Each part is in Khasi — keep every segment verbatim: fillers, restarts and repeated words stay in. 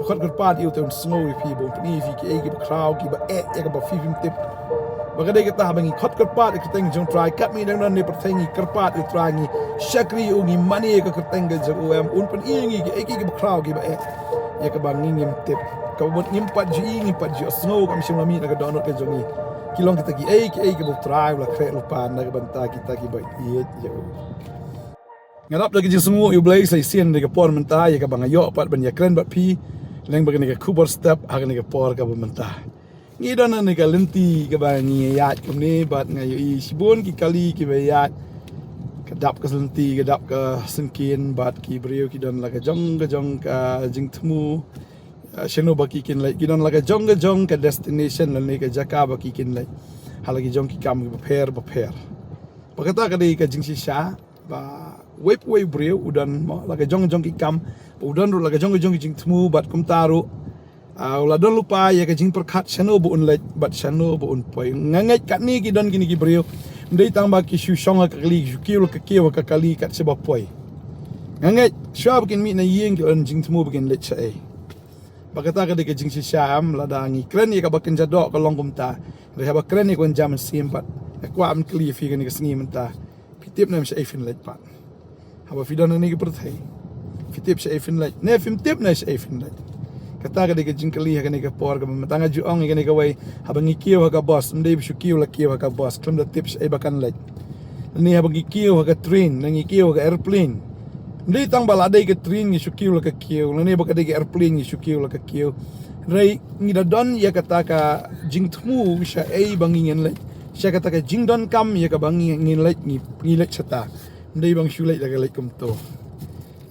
Khot kyrpad ïa u te un sngew ïa phi, ba un pyni ïa phi kiei kiba khraw kiba eh ïa kaba phi phim tip. Ba ka dei kata haba ngi khot kyrpad ïa ka kyrteng jong u Trai, katba ngi dang don ne pyrthei, ngi kyrpad ïa u Trai, ngi shakri ïa u, ngi mane ïa ka kyrteng ka jong u, em, un pyni ïa ngi kiei kiba khraw kiba eh ïa kaba ngi ngim tip. Kaba mut ngim pat ju i, ngim pat ju sngew, kam shym la mih na ka dohnud ka jong ngi. Ki long kita kiei kiei kiba u Trai u la khreh lypa na ka bynta kita kiba ïeit ïa u. Nga dap da ka jingsngewnguh ïa u Blei sa shisien da ka por mynta ïa kaba nga ïoh pat ban ïakren bad phi lyngba kane ka khubor step ha kane ka por kaba mynta. Ngi don ha kane ka lynti kaba ngi ïaid kumne bad nga ïohi shibun ki kali kiba ïaid. Ka dap ka lynti, ka dap ka syngkien bad ki briew ki don la ka jong ka jong ka jingthmu. Ah, shano ba ki kin leit, ki don la ka jong ka jong ka destination lane ka jaka ba ki kin leit. Ha la ki jong ki kam kiba pher ba pher. Ba kata ka dei ka jingshisha ba wei pa wei u briew u don mo la ka jong ka jong ki kam, u don ruh la ka jong ka jong ki jingthmu bad kumta ruh, ah, u la don lypa ïa ka jingpyrkhat shano ba un leit bad shano ba un poi. Nga ngeit katne ki don kine ki briew, ym dei tang ba ki shu shong ha ka kali, ki shu kiew la ka kiew ha ka kali kat shaba poi. Nga ngeit shuwa ba kin mih na ïing ki la don jingthmu ba kin leit shaei. Ba kata ka dei ka jingshisha, em, lada ngi kren ïa kaba kynja doh ka long kumta. Hynrei haba kren ïa ka wan jam mynsiem pat, nga kwah ban kylli ïa phi kane ka sngi mynta. Phi tip ne em shaei phin leit pat? Haba phi don ha kane ka pyrthei, phi tip shaei phin leit ne phim tip ne shaei phin leit? Kata ka dei ka jingkylli ha kane ka por kaba mynta. Nga ju ong ïa kane kawei, haba ngi kiew ha ka bus, ym dei ba shu kiew la kiew ha ka bus khlem da tip shaei ba kan leit. Lane haba ngi kiew ha ka train, lane ngi kiew ha ka airplane, ym dei tang ba la dei ka train ngi shu kiew la ka kiew, lane ba ka dei ka airplane ngi shu kiew la ka kiew. Hynrei ngi da don ïa kata ka jingthmu shaei ba ngi ngin leit, sha kata ka jingdonkam ïa kaba ngi ngin leit, ngi, ngi leit shata. Ym dei ba ngi shu leit la ka leit kumto.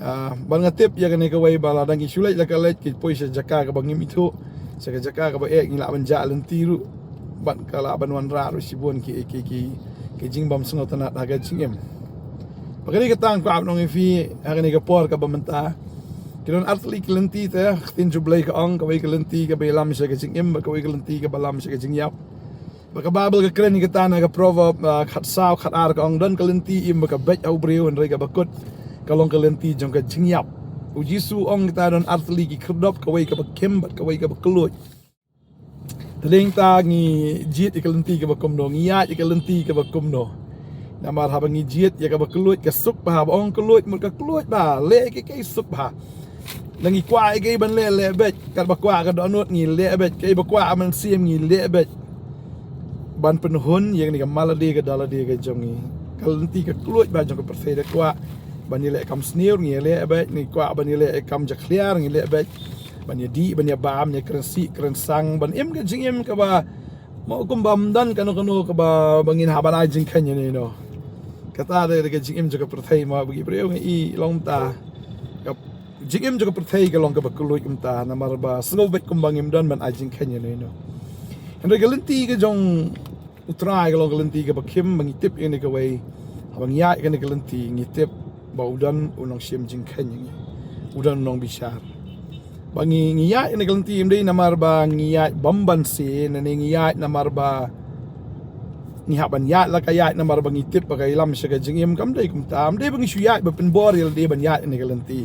Ah, bad nga tip ïa kane kawei ba lada ngi shu leit la ka leit, ki poi sha jaka kaba ngim ithuh, sha ka jaka kaba eh, ngi lah ban jah lynti ruh, bad ka lah ban wanrah ruh shibun ki, ki, ki, ki jingbym sngewtynnad ha ka jingim. Ba ka dei kata nga kwah ban ong ïa phi ha kane ka por kaba mynta. Ki don artylli ki lynti te, ka ktien jong u Blei ka ong, kawei ka lynti kaba ïalam sha ka jingim bad kawei ka lynti kaba lam sha ka jingïap. Ba ka Baibl ka kren ïa kata na ka Proverb, ah, khatsaw khatar, ka ong, don ka lynti im ba ka beit ha u briew, hynrei kaba kut ka long ka lynti jong ka jingïap. U Jisu u ong kita don artylli ki khyrdop, kawei kaba khim bad kawei kaba kylluid. Te dei ta ngi jied ïa ka lynti kaba kumno, ngi ïaid ïa ka lynti kaba kumno? Namar haba ngi jied ïa kaba kylluid ka suk bha, ba ong kylluid mut ka kylluid bha, leh ïa kaei kaei suk bha. Lada ngi kwah ïa kaei ban leh, leh beit. Katba kwah ka dohnud ngi leh beit, kaei ba kwah mynsiem ngi leh beit. Ban pynhun ïa kane ka malade ka dalade ka jong ngi. Ka lynti ka kylluid bha jong ka pyrthei da kwah ban ïaleh kam sniew ngi leh beit, ngi kwah ban ïaleh kam jakhlia ngi leh beit. Ban ïadih, ban ïabam, ïakren sih kren sang, ban im ka jingim kaba mo kumba ym don kano kano kaba, ba ngin hap ban ai jingkheiñ ïano ïano. Kata dei ka jingim jong ka pyrthei mo, ba ki briew ngi i long ta. Ka jingim jong ka pyrthei ka long kaba kylluid kumta, namar ba sngew beit kumba ngim don ban ai jingkheiñ ïano ïano. Hynrei ka lynti ka jong u Trai ka long ka lynti kaba khim, ba ngi tip ïa kane kawei. Haba ngi ïaid ïa kane ka lynti ngi tip ba u don u nongshim jingkheiñ ïa ngi, u don u nongbishar. Ba ngi, ngi ïaid ïa kane ka lynti ym dei namar ba ngi ïaid bymbanse, ne ngi ïaid namar ba ngi hap ban ïaid la ka ïaid namar ba ngi tip ba ka ïalam sha ka jingim, kam dei kumta. Ym dei ba ngi shu ïaid ba pynbor ïa lade ban ïaid ïa kane ka lynti.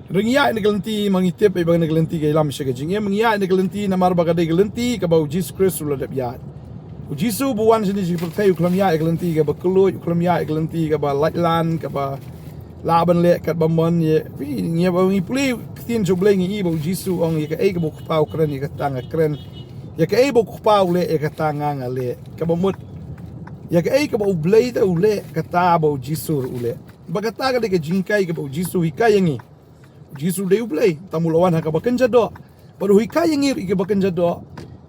Hynrei ngi ïaid ïa kane ka lynti ma ngi tip ba ïa kane ka lynti ka ïalam sha ka jingim. Ngi ïaid ïa kane ka lynti namar ba ka dei ka lynti kaba u Jisu Khrist u la dep ïaid. U Jisu ba u wan shane sha ka pyrthei u khlem ïaid ïa ka lynti kaba kylluid, u khlem ïaid ïa ka lynti kaba laitlan, kaba lah ban leh katba mon. Ïa, ngi, ngi, ba ngi pule ktien jong u Blei ngi i ba u Jisu u ong, ïa kaei kaba u Kpa u kren ïa kata nga kren, ïa kaei ba u Kpa u leh ïa kata nga nga leh. Kaba mut ïa kaei kaba u Blei te u leh, kata ba u Jisu ruh u leh. Ba kata ka dei ka jinghikai kaba u Jisu u hikai ïa ngi. U Jisu u dei u Blei, tang ba u la wan ha kaba kynja doh. Bad u hikai ïa ngi ruh ïa kaba kynja doh.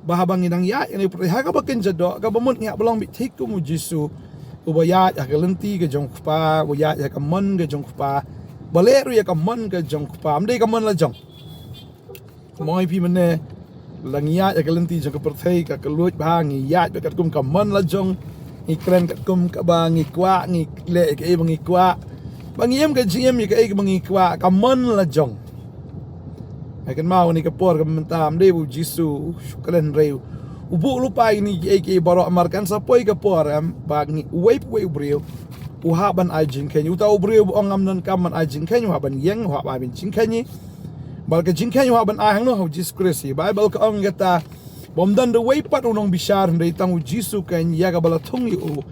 Ba haba ngi dang ïaid ïa ngi pyrthei ha kaba kynja doh, kaba mut ngi hap ban long beit thik kum u Jisu. Uba ïaid ha ka lynti ka jong u Kpa, uba ïaid ha ka mon ka jong u Kpa. Ba leh ruh ïa ka mon ka jong u Kpa, ym dei ka mon la jong. Kumba ong ïa phi mynne, la ngi ïaid ha ka lynti jong ka pyrthei ka kylluid bha, ngi ïaid beit katkum ka mon la jong, ngi kren katkum kaba ngi kwah, ngi leh ïa kaei ba ngi kwah. Ba ngi im ka jingim ïa kaei kaba ngi kwah, ka mon la jong. Nga kynmaw kane ka por kaba mynta, ym dei ba u Jisu u shu kren, hynrei u buh lypa ïa kine kiei kiei baroh, namar kan sa poi ka por, em, ba ngi, uwei pa uwei u briew u hap ban ai jingkheiñ. Uta u briew ba ong ngam donkam ban ai jingkheiñ, u hap ban ïeng, u hap ban ai jingkheiñ. Bad ka jingkheiñ u hap ban ai hangno? Ha u Jisu Khrist. Baibl ka ong kata, bym don da uwei pat u nongbishar, hynrei tang u Jisu keiñ, ïa kaba la thung ïa u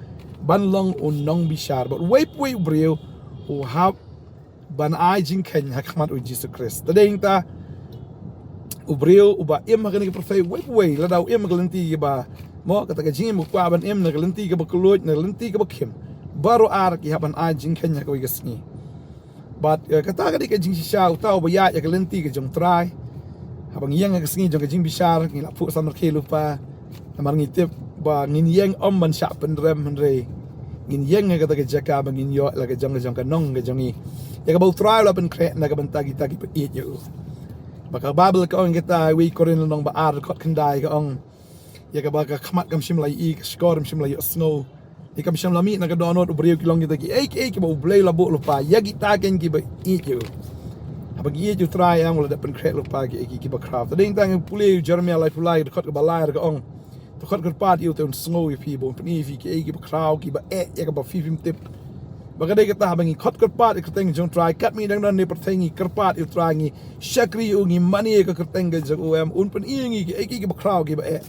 ban long u nongbishar. Bad uwei pa uwei u briew u hap ban ai jingkheiñ ha khmat u Jisu Khrist. Te dei nangta u briew uba im ha kane ka pyrthei, uwei pa uwei, lada u im ha ka lynti kaba, mo, kata ka jingim, u kwah ban im na ka lynti kaba kylluid, na ka lynti kaba khim, baroh ar ki hap ban ai jingkheiñ ha kawei ka sngi. Bad, eh, kata ka dei ka jingshisha uta uba ïaid ïa ka lynti ka jong U Trai. Haba ngi ïeng ha ka sngi jong ka jingbishar, ngi la phuh samrkhie lypa. Namar ngi tip ba ngin ïeng ym ban shah pynrem, hynrei ngin ïeng ha kata ka jaka ba ngin ïoh la ka jong ka jong ka nong ka jong ngi, ïa kaba U Trai u la pynkhreh na ka bynta kita kiba ïeit ïa u. Ba ka Baibl ka ong kata, ha uwei Korinth lynnong ba ar, dkhot khyndai, ka ong, ïa kaba ka khmat kam shym la ïohi, ka shkor kam shym la ïohsngew, ïa kam shym la mih na ka dohnud u briew, ki long kita kiei kiei kiba U Blei u la buh lypa ïa kita keiñ kiba ïeit ïa u. Haba ngi ïeit ïa U Trai, em, u la dep pynkhreh lypa kiei kiei kiba khraw. Te dei nangta ngi pule ïa u Jeremaïah laiphew lai, dkhot kaba lai, ka ong, to khot kyrpad ïa u, te un sngew ïa phi, ba un pyni ïa phi kiei kiba khraw, kiba eh, ïa kaba phi phim tip. Ba ka dei kata, haba ngi khot kyrpad ïa ka kyrteng jong U Trai, katba ngi dang don ha kane ka pyrthei, ngi kyrpad ïa U Trai, ngi shakri ïa u, ngi mane ïa ka kyrteng ka jong u, em, un pyni ïa ngi kiei kiei kiba khraw, kiba eh,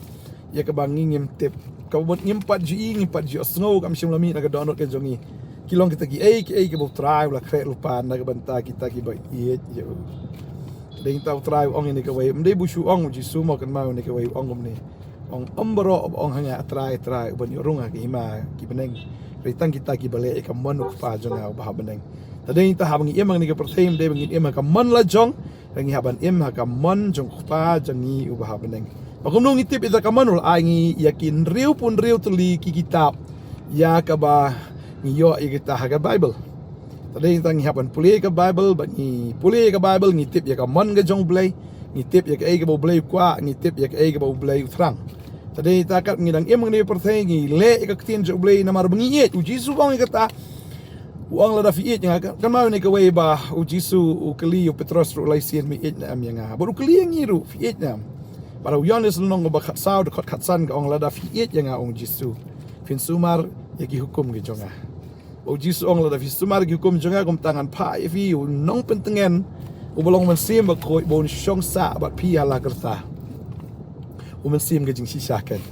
ïa kaba ngi ngim tip, kaba mut ngim pat ju ïohi, ngim pat ju ïohsngew, kam shym la mih na ka dohnud ka jong ngi. Ki long kita kiei kiei kiba U Trai u la khreh lypa na ka bynta kita kiba ïeit ïa u. Te dei nangta U Trai u ong ïa kane kawei, ym dei ba u shu ong, u Jisu mo, kynmaw, ïa kane kawei u ong kumne, ong, ym baroh ba ong ha nga, A Trai, A Trai, u ban ïoh rung ha ka hima ki bneng, hynrei tang kita kiba leh ïa ka mon U Kpa jong nga uba ha bneng. Te dei nangta haba ngi im ha kane ka pyrthei, ym dei ba ngin im ha ka mon la jong, hynrei ngi hap ban im ha ka mon jong U Kpa jong ngi uba ha bneng. Ba kumno ngi tip ïa ka mon? U la ai ngi ïa ki hynriewphew hynriew tylli ki kitab ïa kaba ngi ïoh ïa kita ha ka Baibl. Te dei nangta ngi hap ban pule ïa ka Baibl, ba ngi pule ïa ka Baibl ngi tip ïa ka mon ka jong U Blei, ngi tip ïa kaei kaba U Blei u kwah, ngi tip ïa kaei kaba U Blei u thrang. Te dei nangta katba ngi dang im ha kane ka pyrthei ngi leh ïa ka ktien jong U Blei namar ba ngi ïeit. U Jisu u ong ïa kata, u ong, lada phi ïeit ïa nga, ka, kynmaw ïa kane kawei ba u Jisu u kylli ïa u Petros ruh lai sien, me ïeit ne em ïa nga? Bad u kylli ïa ngi ruh, phi ïeit ne em? Bad ha u Ïoannis lynnong kaba khatsaw, dkhot khatsan, ka ong, lada phi ïeit ïa nga, ong u Jisu, phin sumar ïa ki hukum ka jong nga. Ba u Jisu u ong, lada phi sumar ïa ki hukum jong nga, kumta ngan phah ïa phi u nongpyntngen uba long u Mynsiem Bakhuid, ba un shong sah bad phi ha la ka rta. U Mynsiem ka jingshisha keiñ.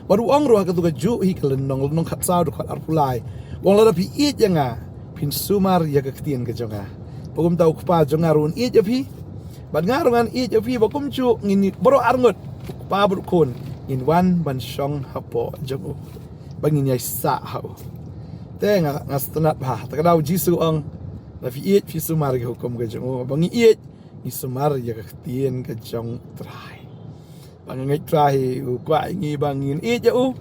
Bad u ong ruh ha katu kajuh hi ka lynnong, lynnong khatsaw, dkhot arphew lai, u ong, lada phi ïeit ïa nga, phin sumar ïa ka ktien ka jong nga. Ba kumta U Kpa jong nga ruh un ïeit ïa phi, bad nga ruh ngan ïeit ïa phi. Ba kumjuh ngin, baroh arngut, U Kpa bad U Khun, ngin wan ban shong hapoh jong u, ba ngin ïai sah ha u. Te nga, nga sngewtynnat bha, te ka daw u Jisu u ong, lada phi ïeit, phi sumar ïa ki hukum ka jong u. Ba ngi ïeit, ngi sumar ïa ka ktien ka jong U Trai. Ba nga ngeit U Trai u kwah ïa ngi ba ngin ïeit ïa u,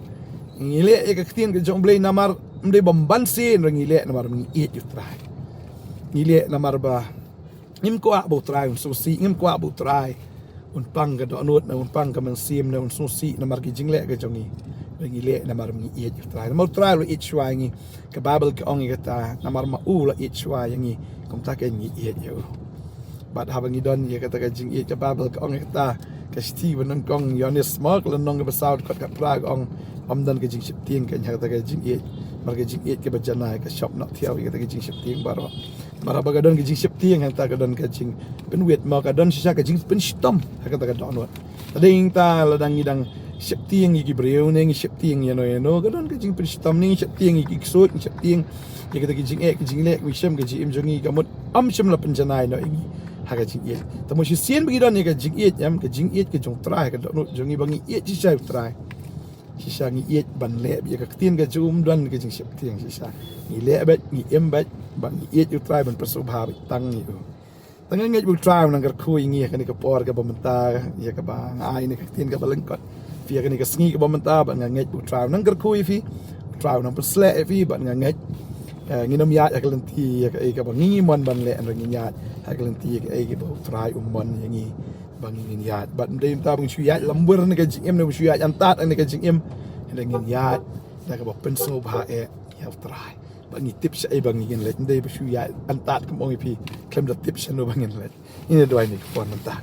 ngi leh ïa ka ktien ka jong U Blei namar, ym dei ba ym ban sien, hynrei ngi leh namar ba ngi ïeit ïa U Trai. Ngi leh namar ba ngim kwah ba U Trai un sngewsih, ngim kwah ba U Trai un pang ka dohnud, ne un pang ka mynsiem, ne un sngewsih namar ki jingleh ka jong ngi. Hynrei ngi leh namar ba ngi ïeit ïa U Trai. Namar U Trai u la ïeit shuwa ïa ngi. Ka Baibl ka ong ïa kata, namar ma u la ïeit shuwa ïa ngi, kumta keiñ ngi ïeit ïa u. Bad haba ngi don ïa kata ka jingïeit, ka Baibl ka ong ïa kata, ka shithi ba nyngkong Ïoannis, mo, ka lynnong kaba saw, dkhot khatphra, ka ong, ym don ka jingsheptieng keiñ ha kata ka jingïeit. Namar ka jingïeit kaba janai ka shop noh thiaw ïa kata ka jingsheptieng baroh. Namar haba ka don ka jingsheptieng, hangta ka don ka jingpynwit, mo, ka don shisha ka jingpynshitom ha kata ka dohnud. Te dei nangta lada ngi dang sheptieng ïa ki briew ne ngi sheptieng ïano ïano, ka don ka jingpynshitom, ne ngi sheptieng ïa ki ksuid, ngi sheptieng ïa kita ki jingeh, ki jingleh, ki shem, ka jingim jong ngi, ka mut ym shym la pynjanai noh ïa ngi ha ka jingïeit. Te mo shisien ba ngi don ïa ka jingïeit, em, ka jingïeit ka jong U Trai, ka dohnud jong ngi ba ngi ïeit shisha ïa U Trai. Shisha ngi ïeit ban leh beit ïa ka ktien ka jong u, ym don ka jingsheptieng shisha. Ngi leh beit, ngi im beit, ba ngi ïeit ïa U Trai ban pynsngewbha beit tang ïa u. Te nga ngeit ba U Trai un nang kyrkhu ïa ngi ha kane ka por kaba mynta, ïa kaba nga ai ne ka ktien kaba lyngkot ïa phi ha kane ka sngi kaba mynta, bad nga ngeit ba U Trai un nang kyrkhu ïa phi, U Trai un nang pynsleh ïa phi, bad nga ngeit, eh, ngin ym ïaid ha ka lynti ïa kaei kaba ngi mon ban leh, hynrei ngin ïaid ha ka lynti ïa kaei kaba U Trai u mon ïa ngi ba ngin ïaid. Bad ym dei mynta ba ngin shu ïaid lamwir ne ka jingim, ne ba shu ïaid antad ne ka jingim, hynrei ngin ïaid da kaba pynsngewbha eh ïa U Trai. Ba ngi tip shaei ba ngin leit, ym dei ba shu ïaid antad, kum ong ïa phi, khlem da tip shano ba ngin leit. Ïa kane duwai ne ka por mynta.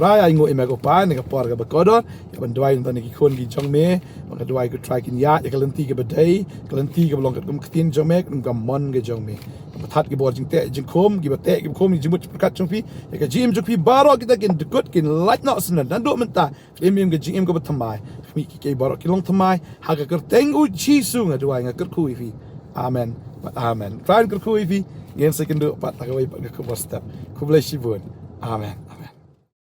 Trai, ai nguh ïa me ko Pa, na ka por kaba kordor, ïa ban duwai na ki khun ki jong me, ba nga duwai ko Trai kin ïaid ïa ka lynti kaba dei, ka lynti kaba long katkum ka ktien jong me, katkum ka mon ka jong me. Ba thad ki bor jingteh jingkhum, kiba teh kiba khum, jingmut jingpyrkhat jong phi, ïa ka jingim jong phi baroh kita kin dkut kin lait noh shen, naduh mynta, im im ka jingim kaba thymmai. Khmih kiei kiei baroh ki long thymmai, ha ka kyrteng U Jisu nga duwai nga kyrkhu ïa phi. Amen. Amen. Trai, kyrkhu ïa phi. Ngin sa ïakynduh pat ha kawei pat ka khubor step. Khublei shibun. Amen.